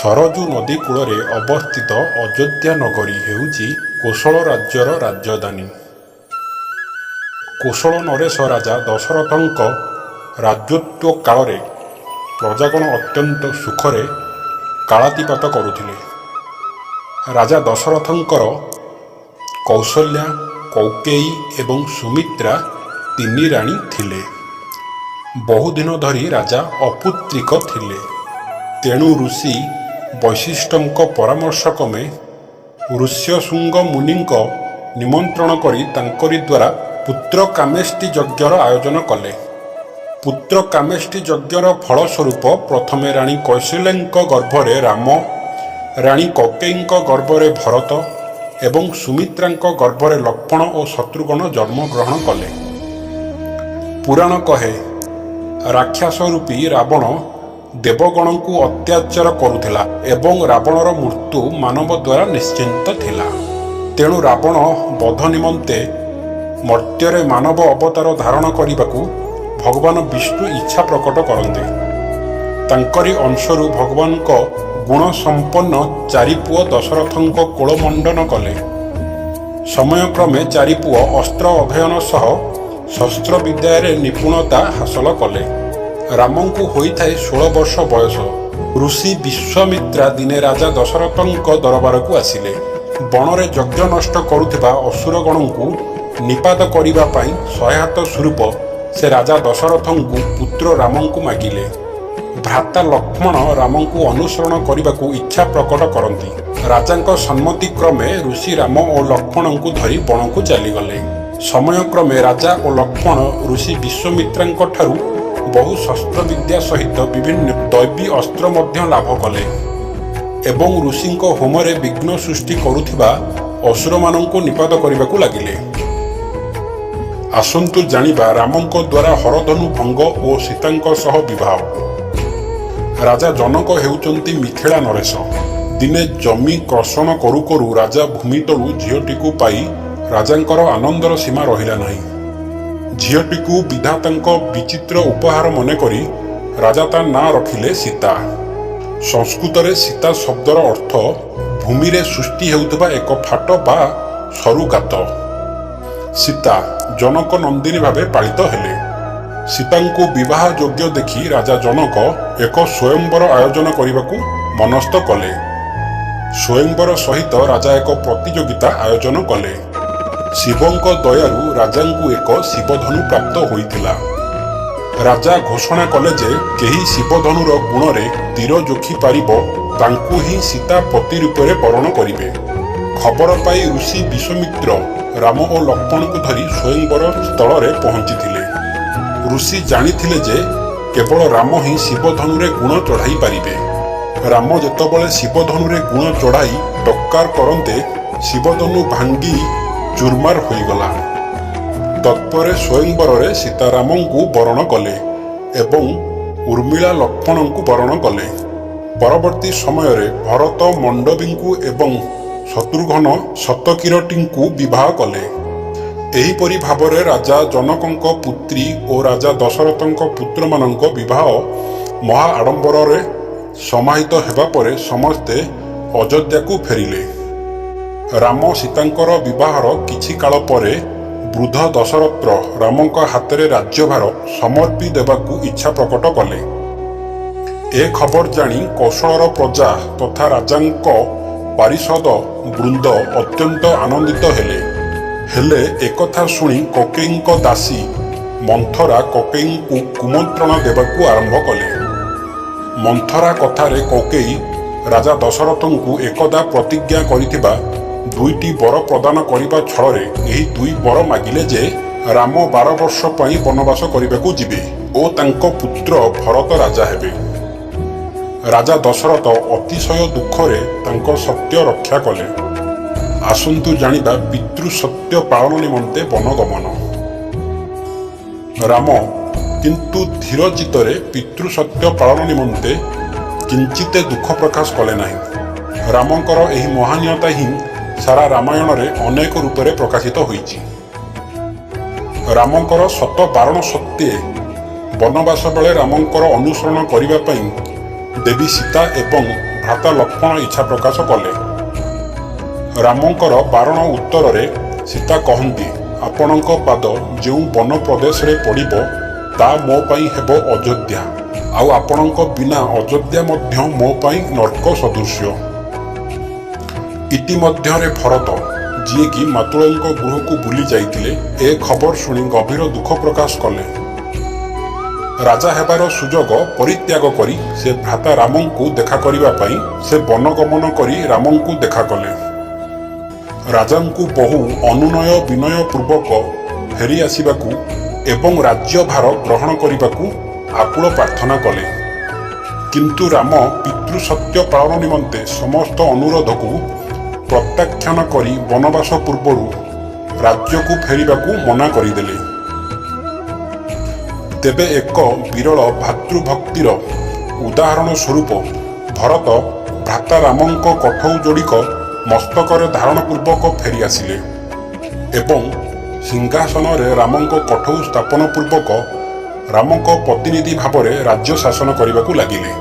ସରଜୁ ନଦୀ କୂଳରେ ଅବସ୍ଥିତ ଅଯୋଧ୍ୟା ନଗରୀ ହେଉଛି କୋଶଳ ରାଜ୍ୟର ରାଜଧାନୀ। କୋଶଳ ନରେଶ ରାଜା ଦଶରଥଙ୍କ ରାଜତ୍ୱ କାଳରେ ପ୍ରଜାଗଣ ଅତ୍ୟନ୍ତ ସୁଖରେ କାଳାତିପାତ କରୁଥିଲେ। ରାଜା ଦଶରଥଙ୍କର କୌଶଲ୍ୟା, କୈକେୟୀ ଏବଂ ସୁମିତ୍ରା ତିନି ରାଣୀ ଥିଲେ। ବହୁଦିନ ଧରି ରାଜା ଅପୁତ୍ରିକ ଥିଲେ। ତେଣୁ ଋଷି ବଶିଷ୍ଠଙ୍କ ପରାମର୍ଶକ୍ରମେ ଋଷ୍ୟଶୃଙ୍ଗ ମୁନିଙ୍କ ନିମନ୍ତ୍ରଣ କରି ତାଙ୍କରି ଦ୍ୱାରା ପୁତ୍ରକାମେଷ୍ଟି ଯଜ୍ଞର ଆୟୋଜନ କଲେ। ପୁତ୍ରକାମେଷ୍ଟି ଯଜ୍ଞର ଫଳସ୍ୱରୂପ ପ୍ରଥମେ ରାଣୀ କୌଶଲ୍ୟାଙ୍କ ଗର୍ଭରେ ରାମ, ରାଣୀ କୈକେୟୀଙ୍କ ଗର୍ଭରେ ଭରତ ଏବଂ ସୁମିତ୍ରାଙ୍କ ଗର୍ଭରେ ଲକ୍ଷ୍ମଣ ଓ ଶତ୍ରୁଘ୍ନ ଜନ୍ମଗ୍ରହଣ କଲେ। ପୁରାଣ କହେ, ରାକ୍ଷସ ରୂପୀ ରାବଣ ଦେବଗଣଙ୍କୁ ଅତ୍ୟାଚାର କରୁଥିଲା ଏବଂ ରାବଣର ମୃତ୍ୟୁ ମାନବ ଦ୍ୱାରା ନିଶ୍ଚିତ ଥିଲା। ତେଣୁ ରାବଣ ବଧ ନିମନ୍ତେ ମର୍ତ୍ତ୍ୟରେ ମାନବ ଅବତାର ଧାରଣ କରିବାକୁ ଭଗବାନ ବିଷ୍ଣୁ ଇଚ୍ଛା ପ୍ରକଟ କରନ୍ତେ, ତାଙ୍କରି ଅଂଶରୁ ଭଗବାନଙ୍କ ଗୁଣସମ୍ପନ୍ନ ଚାରି ପୁଅ ଦଶରଥଙ୍କ କୋଳ ମଣ୍ଡନ କଲେ। ସମୟକ୍ରମେ ଚାରି ପୁଅ ଅସ୍ତ୍ର ଅଧ୍ୟୟନ ସହ ଶସ୍ତ୍ର ବିଦ୍ୟାରେ ନିପୁଣତା ହାସଲ କଲେ। ରାମଙ୍କୁ ହୋଇଥାଏ 16 ବର୍ଷ ବୟସ। ଋଷି ବିଶ୍ୱାମିତ୍ରା ଦିନେ ରାଜା ଦଶରଥଙ୍କ ଦରବାରକୁ ଆସିଲେ। ବଣରେ ଯଜ୍ଞ ନଷ୍ଟ କରୁଥିବା ଅସୁରଗଣଙ୍କୁ ନିପାତ କରିବା ପାଇଁ ସହାୟତା ସ୍ୱରୂପ ସେ ରାଜା ଦଶରଥଙ୍କୁ ପୁତ୍ର ରାମଙ୍କୁ ମାଗିଲେ। ଭ୍ରାତା ଲକ୍ଷ୍ମଣ ରାମଙ୍କୁ ଅନୁସରଣ କରିବାକୁ ଇଚ୍ଛା ପ୍ରକଟ କରନ୍ତି। ରାଜାଙ୍କ ସମ୍ମତି କ୍ରମେ ଋଷି ରାମ ଓ ଲକ୍ଷ୍ମଣଙ୍କୁ ଧରି ବଣକୁ ଚାଲିଗଲେ। ସମୟକ୍ରମେ ରାଜା ଓ ଲକ୍ଷ୍ମଣ ଋଷି ବିଶ୍ୱାମିତ୍ରାଙ୍କ ଠାରୁ ବହୁ ଶସ୍ତ୍ରବିଦ୍ୟା ସହିତ ବିଭିନ୍ନ ଦୈବୀ ଅସ୍ତ୍ର ମଧ୍ୟ ଲାଭ କଲେ ଏବଂ ଋଷିଙ୍କ ହୋମରେ ବିଘ୍ନ ସୃଷ୍ଟି କରୁଥିବା ଅସୁରମାନଙ୍କୁ ନିପାତ କରିବାକୁ ଲାଗିଲେ। ଆସନ୍ତୁ ଜାଣିବା ରାମଙ୍କ ଦ୍ୱାରା ହରଧନୁ ଭଙ୍ଗ ଓ ସୀତାଙ୍କ ସହ ବିବାହ। ରାଜା ଜନକ ହେଉଛନ୍ତି ମିଥିଳା ନରେଶ। ଦିନେ ଜମି କର୍ଷଣ କରୁ କରୁ ରାଜା ଭୂମି ତଳୁ ଝିଅଟିକୁ ପାଇ ରାଜାଙ୍କର ଆନନ୍ଦର ସୀମା ରହିଲା ନାହିଁ। ଝିଅଟିକୁ ବିଧାତାଙ୍କ ବିଚିତ୍ର ଉପହାର ମନେକରି ରାଜା ତା ନାଁ ରଖିଲେ ସୀତା। ସଂସ୍କୃତରେ ସୀତା ଶବ୍ଦର ଅର୍ଥ ଭୂମିରେ ସୃଷ୍ଟି ହେଉଥିବା ଏକ ଫାଟ ବା ସରୁ ଗାତ। ସୀତା ଜନକ ନନ୍ଦିନୀ ଭାବେ ପାଳିତ ହେଲେ। ସୀତାଙ୍କୁ ବିବାହ ଯୋଗ୍ୟ ଦେଖି ରାଜା ଜନକ ଏକ ସ୍ୱୟଂବର ଆୟୋଜନ କରିବାକୁ ମନସ୍ଥ କଲେ। ସ୍ୱୟଂବର ସହିତ ରାଜା ଏକ ପ୍ରତିଯୋଗିତା ଆୟୋଜନ କଲେ। ଶିବଙ୍କ ଦୟାରୁ ରାଜାଙ୍କୁ ଏକ ଶିବଧନୁ ପ୍ରାପ୍ତ ହୋଇଥିଲା। ରାଜା ଘୋଷଣା କଲେ ଯେ କେହି ଶିବଧନୁର ଗୁଣରେ ତୀର ଯୋଖି ପାରିବ, ତାଙ୍କୁ ହିଁ ସୀତା ପତି ରୂପରେ ବରଣ କରିବେ। ଖବର ପାଇ ଋଷି ବିଶ୍ୱାମିତ୍ର ରାମ ଓ ଲକ୍ଷ୍ମଣଙ୍କୁ ଧରି ସ୍ୱୟଂବର ସ୍ଥଳରେ ପହଞ୍ଚିଥିଲେ। ଋଷି ଜାଣିଥିଲେ ଯେ କେବଳ ରାମ ହିଁ ଶିବଧନୁରେ ଗୁଣ ଚଢ଼ାଇ ପାରିବେ। ରାମ ଯେତେବେଳେ ଶିବଧନୁରେ ଗୁଣ ଚଢ଼ାଇ ଡକାର କରନ୍ତେ, ଶିବଧନୁ ଭାଙ୍ଗି ଚୁରମାର ହୋଇଗଲା। ତତ୍ପରେ ସ୍ୱୟଂବରରେ ସୀତା ରାମଙ୍କୁ ବରଣ କଲେ ଏବଂ ଉର୍ମିଳା ଲକ୍ଷ୍ମଣଙ୍କୁ ବରଣ କଲେ। ପରବର୍ତ୍ତୀ ସମୟରେ ଭରତ ମଣ୍ଡବୀଙ୍କୁ ଏବଂ ଶତ୍ରୁଘ୍ନ ଶତକୀରଟିଙ୍କୁ ବିବାହ କଲେ। ଏହିପରି ଭାବରେ ରାଜା ଜନକଙ୍କ ପୁତ୍ରୀ ଓ ରାଜା ଦଶରଥଙ୍କ ପୁତ୍ରମାନଙ୍କ ବିବାହ ମହା ଆଡମ୍ବରରେ ସମାହିତ ହେବା ପରେ ସମସ୍ତେ ଅଯୋଧ୍ୟାକୁ ଫେରିଲେ। ରାମ ସୀତାଙ୍କର ବିବାହର କିଛି କାଳ ପରେ ବୃଦ୍ଧ ଦଶରଥ ରାମଙ୍କ ହାତରେ ରାଜ୍ୟଭାର ସମର୍ପି ଦେବାକୁ ଇଚ୍ଛା ପ୍ରକଟ କଲେ। ଏ ଖବର ଜାଣି କୋଶଳର ପ୍ରଜା ତଥା ରାଜାଙ୍କ ପାରିଷଦ ବୃନ୍ଦ ଅତ୍ୟନ୍ତ ଆନନ୍ଦିତ ହେଲେ। ହେଲେ ଏକଥା ଶୁଣି କୈକେୟୀଙ୍କ ଦାସୀ ମନ୍ଥରା କୈକେୟୀଙ୍କୁ କୁମନ୍ତ୍ରଣା ଦେବାକୁ ଆରମ୍ଭ କଲେ। ମନ୍ଥରା କଥାରେ କୈକେୟୀ ରାଜା ଦଶରଥଙ୍କୁ ଏକଦା ପ୍ରତିଜ୍ଞା କରିଥିବା ଦୁଇଟି ବର ପ୍ରଦାନ କରିବା ଛଳରେ ଏହି ଦୁଇ ବର ମାଗିଲେ ଯେ ରାମ 12 ବର୍ଷ ପାଇଁ ବନବାସ କରିବାକୁ ଯିବେ ଓ ତାଙ୍କ ପୁତ୍ର ଭରତ ରାଜା ହେବେ। ରାଜା ଦଶରଥ ଅତିଶୟ ଦୁଃଖରେ ତାଙ୍କ ସତ୍ୟ ରକ୍ଷା କଲେ। ଆସନ୍ତୁ ଜାଣିବା ପିତୃ ସତ୍ୟ ପାଳନ ନିମନ୍ତେ ବନଗମନ। ରାମ କିନ୍ତୁ ଧୀର ଚିତ୍ତରେ ପିତୃ ସତ୍ୟ ପାଳନ ନିମନ୍ତେ କିଞ୍ଚିତେ ଦୁଃଖ ପ୍ରକାଶ କଲେ ନାହିଁ। ରାମଙ୍କର ଏହି ମହାନୀୟତା ହିଁ ସାରା ରାମାୟଣରେ ଅନେକ ରୂପରେ ପ୍ରକାଶିତ ହୋଇଛି। ରାମଙ୍କର ଶତ ବାରଣ ସତ୍ତ୍ୱେ ବନବାସ ବେଳେ ରାମଙ୍କର ଅନୁସରଣ କରିବା ପାଇଁ ଦେବୀ ସୀତା ଏବଂ ଭ୍ରାତା ଲକ୍ଷ୍ମଣ ଇଚ୍ଛା ପ୍ରକାଶ କଲେ। ରାମଙ୍କର ବାରଣ ଉତ୍ତରରେ ସୀତା କହନ୍ତି, ଆପଣଙ୍କ ପାଦ ଯେଉଁ ବନ ପ୍ରଦେଶରେ ପଡ଼ିବ, ତା ମୋ ପାଇଁ ହେବ ଅଯୋଧ୍ୟା, ଆଉ ଆପଣଙ୍କ ବିନା ଅଯୋଧ୍ୟା ମଧ୍ୟ ମୋ ପାଇଁ ନର୍କ ସଦୃଶ୍ୟ। ଇତିମଧ୍ୟରେ ଭରତ, ଯିଏକି ମାତୁଳଙ୍କ ଗୃହକୁ ବୁଲି ଯାଇଥିଲେ, ଏ ଖବର ଶୁଣି ଗଭୀର ଦୁଃଖ ପ୍ରକାଶ କଲେ। ରାଜା ହେବାର ସୁଯୋଗ ପରିତ୍ୟାଗ କରି ସେ ଭ୍ରାତା ରାମଙ୍କୁ ଦେଖା କରିବା ପାଇଁ ସେ ବନଗମନ କରି ରାମଙ୍କୁ ଦେଖା କଲେ। ରାଜାଙ୍କୁ ବହୁ ଅନୁନୟ ବିନୟ ପୂର୍ବକ ଫେରି ଆସିବାକୁ ଏବଂ ରାଜ୍ୟଭାର ଗ୍ରହଣ କରିବାକୁ ଆକୁଳ ପ୍ରାର୍ଥନା କଲେ। କିନ୍ତୁ ରାମ ପିତୃସତ୍ୟ ପାଳନ ନିମନ୍ତେ ସମସ୍ତ ଅନୁରୋଧକୁ ପ୍ରତ୍ୟାଖ୍ୟାନ କରି ବନବାସ ପୂର୍ବରୁ ରାଜ୍ୟକୁ ଫେରିବାକୁ ମନା କରିଦେଲେ। ତେବେ ଏକ ବିରଳ ଭ୍ରାତୃଭକ୍ତିର ଉଦାହରଣ ସ୍ୱରୂପ ଭରତ ଭ୍ରାତା ରାମଙ୍କ କଠଉ ଯୋଡ଼ିକ ମସ୍ତକରେ ଧାରଣ ପୂର୍ବକ ଫେରି ଆସିଲେ ଏବଂ ସିଂହାସନରେ ରାମଙ୍କ କଠଉ ସ୍ଥାପନ ପୂର୍ବକ ରାମଙ୍କ ପ୍ରତିନିଧି ଭାବରେ ରାଜ୍ୟ ଶାସନ କରିବାକୁ ଲାଗିଲେ।